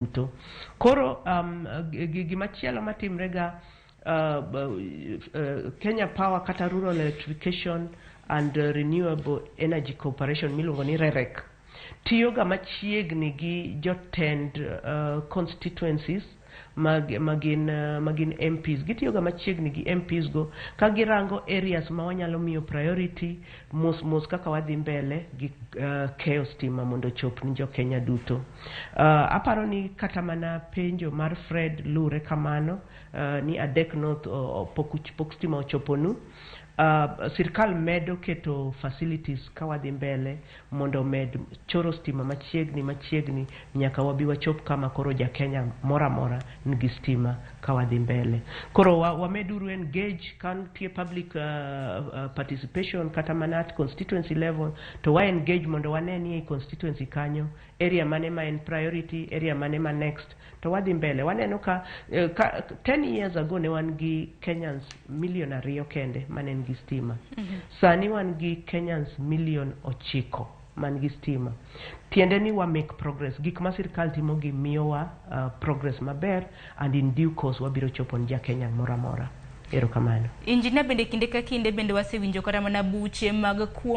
Duto. Koro gimachielo matimre ga, Kenya Power kata Rural Electrification and Renewable Energy Corporation miluongo ni REREC tiyo ga machiegni gi jotend constituencies mag magin MPs. Gitiyo ga machiegni gi MPs go ka girango areas ma wanyalo miyo priority mos mos kaka wadhi mbele gi keyo stima mondo ochop ni jo Kenya duto. Aparo ni kata mana penjo mar Fred lure kamano ni Adek North pok stima ochoponu. Sirkal medo keto facilities ka wadhi mbele mondo omed choro stima machiegni machiegni nyaka wabi wachop kama koro ja Kenya moro amora nigi stima ka wadhi mbele. Koro wameduru engage ka nitie public participation kata mana at constituency level, to wa engage mondo wane ni ei constituency kanyo area mane ma en priority, area mane ma next, to wadhi mbele. Waneno ka 10 years ago ne wan gi Kenyans milion 2 kende mane nigi stima. Sani wan gi Kenyans milion 9 man gi stima. Tiende ni wa make progress. Gik ma sirkal timo gi miyowa progress maber, and in due course wabiro chopo ne ja Kenya moro amora. Erokamano. Injinia, bende kinde ka kinde bende wasewinjo kata mana buche mag kuo.